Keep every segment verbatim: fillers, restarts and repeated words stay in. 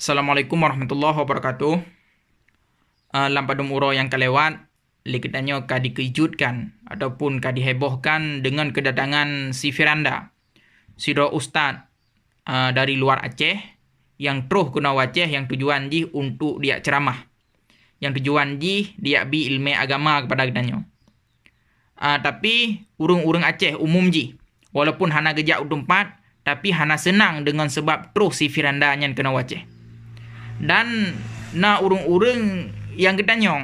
Assalamualaikum warahmatullahi wabarakatuh. Ah, lam padum uroe nyang ka lewat, lé geutanyoe ka dikeujutkan ataupun ka dihebohkan deungon keudatangan si Firanda, sidroe ustaz, ah, dari luar Aceh nyang troh keunoe u Aceh nyang tujuan jih untuk dijak ceuramah, nyang tujuan jih dijak bi ileumèe agama keupada geutanyoe. Ah, tapi ureuëng-ureuëng Aceh umum jih, walaupun hana geujak u teumpat, tapi hana seunang deungon sabab troh si Firanda nyan keunoe u Aceh. Dan na ureuëng-ureuëng nyang geutanyong,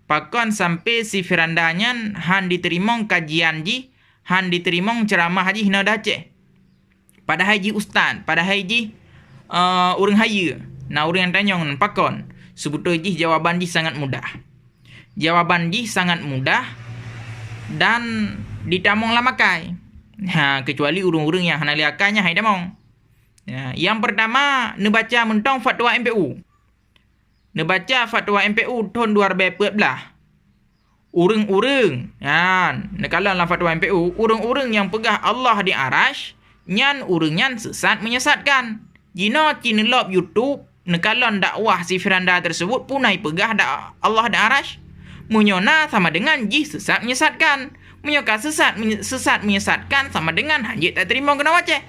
pakon sampoe si Firanda nyan hán jiteurimong kajian jih, hán jiteurimong ceuramah jih na u Aceh. Padahai jih ustaz, padahai jih, eh, ureuëng hayeue. Na ureuëng nyang tanyong, pakon? Seubeutôi jih jawaban jih sangat mudah. Jawaban jih sangat mudah dan jitamong lam akai. Ha, keucuali ureuëng-ureuëng nyang hana lé akai nyan hai tamong. Ya, nyang peurtama, neubaca mantong fatwa M P U. Neubaca fatwa M P U thon dua ribèe peuet blah. Ureuëng-ureuëng, nyan, neukalon lam fatwa M P U, ureuëng-ureuëng nyang peugah Allah di Arasy, nyan ureuëng nyan sesat menyesatkan. Jinoe ci neulop YouTube, neukalon dakwah si Firanda tersebut, peue na ipeugah da-, Allah di Arasy. Meunyoe na, sama dengan jih sesat menyesatkan. Meunyoe ka sesat menye-, sesat menyesatkan, sama dengan hán jeuet tateurimong keunoe u Aceh.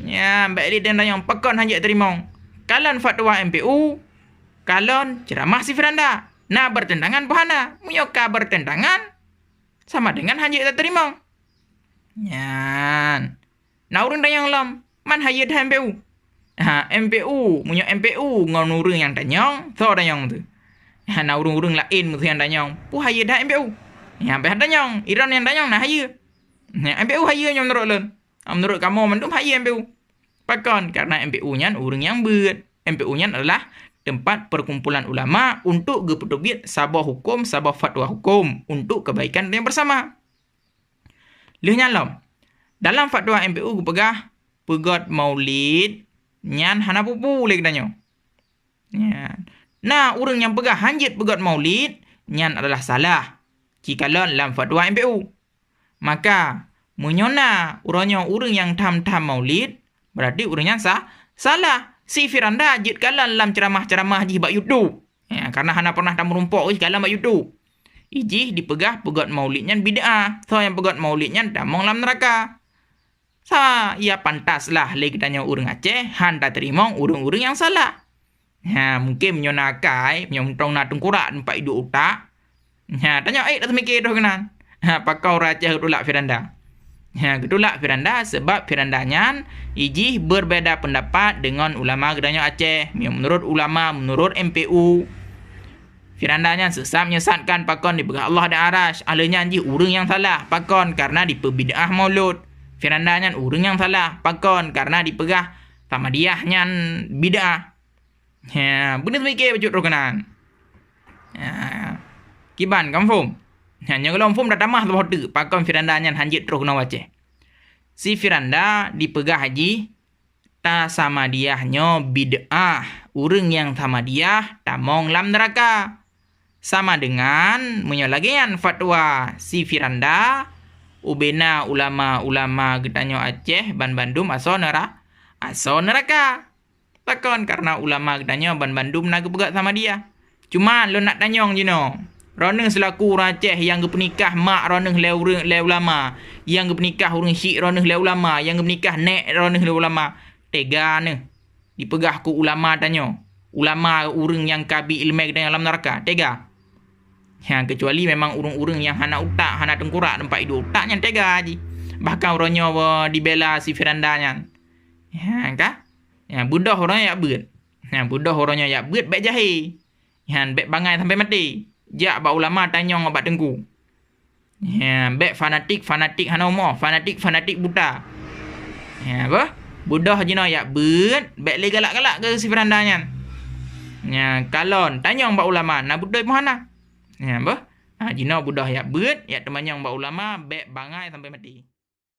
Nyan, bèk lé tanyong, pakon hán jeuet teurimong. Kalon fatwa M P U, kalon ceuramah si Firanda. Na bertentangan peue hana? Meunyoe ka bertentangan, sama dengan hán jeuet tateurimong. Nyan. Na ureuëng tanyong lom, man hayeue that M P U? Ha, M P U, meunyoe M P U ngon ureuëng nyang tanyong, soe tanyong tu? Ha, na ureuëng-ureuëng laén meusti nyang tanyong, peue hayeue that M P U? Nyan pih tanyong, droeneuh nyang tanyong na hayeue. Nyan M P U hayeue nyoe meunurot lôn. Ha, meunurot kamoe mandum hayeue M P U. Pakon? Karena M P U nyan ureuëng nyang beuet. M P U nyan adalah tempat perkumpulan ulama untuk geupeuteubiet saboh huköm, saboh fatwa huköm untuk kebaikan yang bersama. Lheueh nyan lom, dalam fatwa M P U geupeugah peugöt maulid nyan hana peue-peue lé geutanyoe. Nyan. Na ureuëng nyang peugah hán jeuet peugöt maulid, nyan adalah salah. Ci kalon lam fatwa M P U. Maka, meunyoe na uroe nyoe ureuëng nyang tham-tham maulid, berarti ureuëng nyan sa-, salah. Si Firanda jeuet kalon lam ceuramah-ceuramah jih bak YouTube. Ya, karena hana pernah tameurumpok jih kalon bak YouTube. Ijih dipeugah peugöt maulid nyan bid'ah. Soe nyang peugöt maulid nyan tamong lam neuraka. Sa, ya pantaslah lé geutanyoe ureuëng Aceh hán tateurimong ureuëng-ureuëng nyang salah. Ha, mungkin meunyoe na akai, meunyoe mantong na teungkurak teumpat iduek utak. Ha, tanyoe ék tateumike troh keunan. Ha, pakon ureuëng Aceh geutulak Firanda? Ha, geutulak Firanda sebab Firanda nyan ijih berbeda pendapat deungon ulama geutanyoe Aceh. Meunurot ulama, meunurot M P U, Firanda nyan sesat menyesatkan, pakon dipeugah Allah di Arasy. Ahli nyan jih ureuëng nyang salah. Pakon? Karena dipeubid'ah maulud. Firanda nyan ureuëng nyang salah. Pakon? Karena dipeugah Samadiyah nyan bid'ah. Ha, beuna teumike bacut roh keunan. Ha. Kiban, ka muphom? Ha, nyang golom phom tatamah saboh teuk, pakon Firanda nyan hán jeuet troh keunoe u Aceh. Si Firanda dipeugah jih ta Samadiyah nyoe bid'ah, ureuëng nyang Samadiyah tamong lam neuraka. Sama dengan meunyoe lagée nyan fatwa si Firanda, ubena ulama-ulama geutanyoe Aceh banbandum asoe neura-, asoe neuraka. Pakon? Karena ulama geutanyoe banbandum na geupeugah Samadiyah. Cuma lôn nak tanyong jinoe, droeneueh seulaku ureuëng Aceh nyang geupeunikah mak droeneueh lé ureuëng, lé ulama, nyang geupeunikah ureuëng syik droeneueh lé ulama, nyang geupeunikah nék droeneueh lé ulama, tega neueh dipeugah keu ulama tanyoe, ulama ureuëng nyang ka bi ileumé geutanyoe lam neuraka? Tega? Ha, keucuali memang ureuëng-ureuëng nyang hana utak, hana teungkurak teumpat iduek utak, nyan tega jih. Bahkan uroe nyoe dibela si Firanda nyan. Ha, ka? Ya, beudoh uroe nyoe jak beuet. Ha, beudoh uroe nyoe jak beuet bék jahé. Nyan bék bangai sampai maté. Jak bak ulama tanyong bak teungku. Ya, bék fanatik-fanatik hana umoe, fanatik-fanatik buta. Ya, bah? Beudoh jinoe jak beuet, bék lé galak-galak keu si Firanda nyan. Ya, kalon tanyong bak ulama, na beutôi peue hana. Ya, bah? Ha, jinoe beudoh jak beuet, jak teumanyong bak ulama, bék bangai sampai maté.